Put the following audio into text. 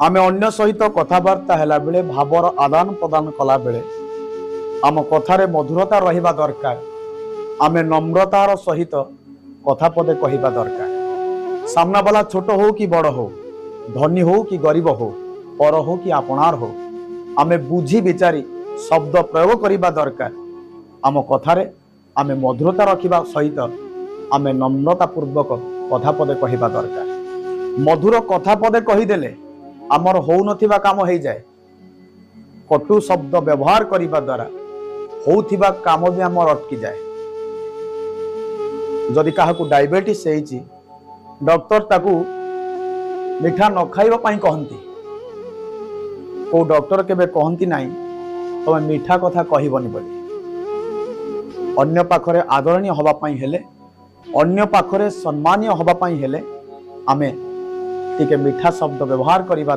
ଆମେ ଅନ୍ୟ ସହିତ କଥାବାର୍ତ୍ତା ହେଲାବେଳେ, ଭାବର ଆଦାନ ପ୍ରଦାନ କଲାବେଳେ ଆମ କଥାରେ ମଧୁରତା ରହିବା ଦରକାର। ଆମେ ନମ୍ରତାର ସହିତ କଥା ପଦେ କହିବା ଦରକାର। ସାମ୍ନାବାଲା ଛୋଟ ହଉ କି ବଡ଼ ହଉ, ଧନୀ ହଉ କି ଗରିବ ହଉ, ପର ହଉ କି ଆପଣାର ହଉ, ଆମେ ବୁଝି ବିଚାରି ଶବ୍ଦ ପ୍ରୟୋଗ କରିବା ଦରକାର। ଆମ କଥାରେ ଆମେ ମଧୁରତା ରଖିବା ସହିତ ଆମେ ନମ୍ରତା ପୂର୍ବକ କଥା ପଦେ କହିବା ଦରକାର। ମଧୁର କଥା ପଦେ କହିଦେଲେ ଆମର ହଉନଥିବା କାମ ହେଇଯାଏ। କଟୁ ଶବ୍ଦ ବ୍ୟବହାର କରିବା ଦ୍ୱାରା ହଉଥିବା କାମ ବି ଆମର ଅଟକିଯାଏ। ଯଦି କାହାକୁ ଡାଇବେଟିସ୍ ହେଇଛି, ଡକ୍ଟର ତାକୁ ମିଠା ନ ଖାଇବା ପାଇଁ କହନ୍ତି। କୋଉ ଡକ୍ଟର କେବେ କହନ୍ତି ନାହିଁ, ତମେ ମିଠା କଥା କହିବନି ବୋଲି। ଅନ୍ୟ ପାଖରେ ଆଦରଣୀୟ ହେବା ପାଇଁ ହେଲେ, ଅନ୍ୟ ପାଖରେ ସମ୍ମାନୀୟ ହେବା ପାଇଁ ହେଲେ ଆମେ ଟିକେ ମିଠା ଶବ୍ଦ ବ୍ୟବହାର କରିବା ଦରକାର।